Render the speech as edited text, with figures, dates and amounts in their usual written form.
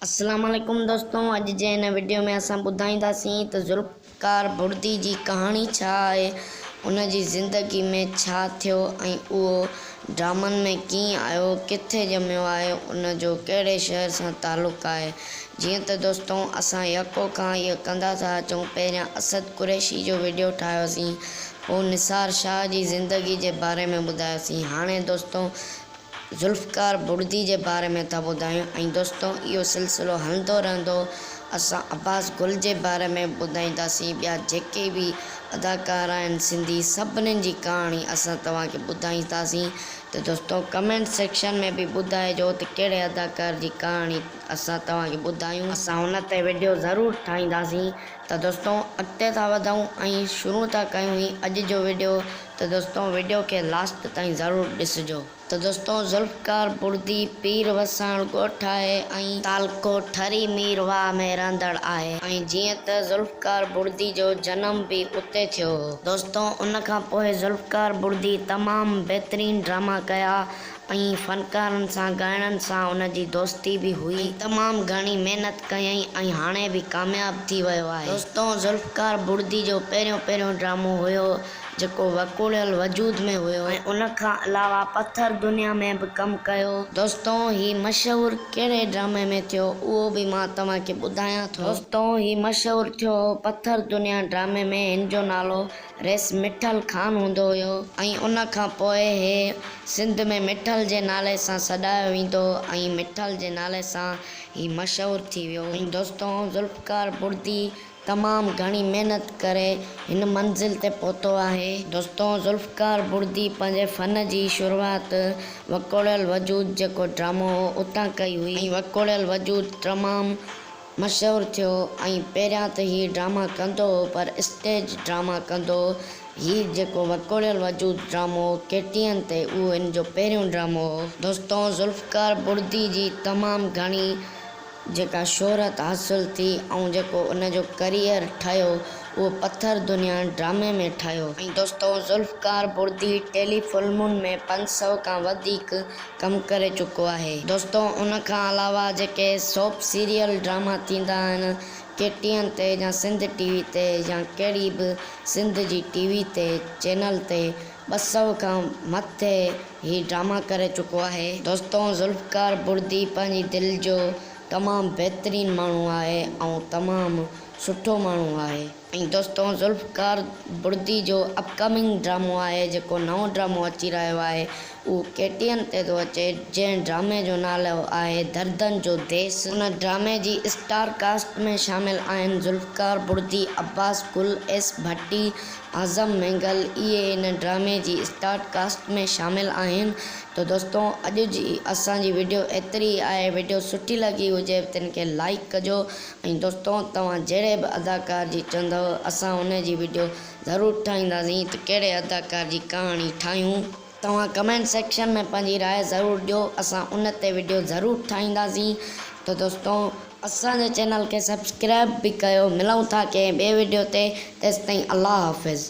اسلام عليڪم دوستو اڄ جي هن وڊيو ۾ اسان ٻڌائينداسين ته ذوالفقار بڙدي جي ڪهاڻي ڇا آهي ان جي زندگي ۾ ڇا ٿيو ۽ اهو ڊرامن ۾ ڪيئن آيو ڪٿي ڄميو آهي ان جو ڪهڙي شهر سان تعلق آهي جيئن ته دوستو اسان يڪو کان اهو ڪندا ٿا اچون پهريان اسد قريشي جو وڊيو ٺاهيوسين پوء نثار شاهه جي زندگي جي باري ۾ ٻڌايوسين هاڻي دوستو ذوالفقار بڙدي جي باري ۾ ٿا ٻڌايون ۽ دوستو اهو سلسلو هلندو رهندو اسان عباس گل جي باري ۾ به ٻڌائينداسين ٻيا جيڪي به اداڪار آهن سنڌي سڀنين جي ڪهاڻي اسان توهان کي ٻڌائينداسين ته دوستو ڪمينٽ سيڪشن ۾ به ٻڌائجو ته ڪهڙي اداڪار جي ڪهاڻي اسان توهان کي ٻڌايون اسان ان تي وڊيو ضرور ٺاهينداسين ته دوستو اڳتي ٿا وڌون ۽ شروع ٿا ڪيون هي اڄ جو وڊيو ته دوستو وڊيو کي لاسٽ تائين ضرور ڏسجو. ته دوستو ذوالفقار بڙدي پير وساڻ ڳوٺ آهي ۽ تعلقو ٺري مير واهه ۾ رهندڙ آهي ۽ جيئن ته ذوالفقار بڙدي جو جنم به اتي ٿيو هو. دوستو ان کان پوء ذوالفقار بڙدي تمام بهترين ڊراما ڪيا ۽ فنڪارن سان ڳائڻن سان ان جي دوستي به هئي ۽ تمام گهڻي محنت ڪيائين ۽ هاڻي به ڪامياب ٿي ويو آهي. دوستو ذوالفقار بڙدي جو پهريون پهريون ڊرامو هيو جيڪو وڪوڙيل وجود ۾ هيو. ۽ ان کان علاوه پٿر دنيا ۾ به ڪم ڪيو. دوستو هي مشهور ڪهڙي ڊرامي ۾ ٿيو اهو به مان توهان کي ٻڌايان ٿو. دوستو هي مشهور ٿيو هو پٿر دنيا ڊرامي ۾ هن جو نالو رئيس مٺل خان هوندو هيو ۽ ان کان پوء هي سنڌ ۾ مٺل جي نالي سان سڏايو ويندو هو ۽ مٺل جي نالي سان هي مشهور ٿي ويو. ۽ دوستو ذوالفقار بڙدي تمام گهڻي محنت ڪري هن منزل تي پهتو آهي. دوستو ذوالفقار بڙدي پنهنجي فن جي شروعات وڪوڙيل وجود جيڪو ڊرامو هو اتان ڪئي هئي ۽ وڪوڙيل وجود تمام مشهور ٿيو ۽ پهريان ته هي ڊراما ڪندو هو پر اسٽيج ڊراما ڪندو هو هي جيڪو وڪوڙيل وجود ڊرامو هو ڪي ٽي اين تي اهو هن جو پهريون ڊرامو هو. دوستو ذوالفقار بڙدي جي تمام گهڻي جيڪا شهرت حاصل ٿي ۽ جيڪو ان جو ڪريئر ٺهيو اهو پٿر دنيا ڊرامي ۾ ٺهيو. ۽ دوستو ذوالفقار بڙدي ٽيلي فلمن ۾ 500 کان وڌيڪ ڪم ڪري چڪو آهي. دوستو ان کان علاوه جيڪي سوپ سيريل ڊراما ٿيندا آهن ڪي ٽي اين تي يا سنڌ ٽي وي تي يا ڪهڙي به سنڌ جي ٽي وي تي چينل تي 200 کان مٿي هي ڊراما ڪري چڪو آهي. دوستو ذوالفقار بڙدي پنهنجي دل جو تمام بهترين ماڻهو آهي ۽ تمام سٺو ماڻهو آهي. ۽ دوستو ذوالفقار بڙدي جو اپ ڪمنگ ڊرامو آهي جيڪو نئون ڊرامو اچي رهيو آهي اهو ڪي ٽي اين تي ٿو اچي جنهن ڊرامي جو نالو آهي دردن جو ديس ان ڊرامي جي اسٽار ڪاسٽ ۾ شامل آهن ذوالفقار بڙدي، عباس گل، ايس ڀٽي، اعظم مينگل اهي ان ڊرامي جي اسٽار ڪاسٽ ۾ شامل آهن ته دوستو اڄ جي اسان جي وڊيو ايتري ئي آهي وڊيو سٺي لڳي هجي تن کي لائيڪ ڪجو ۽ دوستو توهان جهڙي به اداڪار جي چوندؤ اسان ان جي وڊيو ضرور ٺاهينداسين ته ڪهڙي اداڪار جي ڪهاڻي ٺاهيون توهان ڪمينٽ سيڪشن ۾ پنهنجي راء ضرور ڏيو اسان ان تي وڊيو ضرور ٺاهينداسين ته دوستو اسان جي چينل کي سبسڪرائب به ڪيو ملون ٿا ڪنهن ٻي وڊيو تي تيستائين الله حافظ.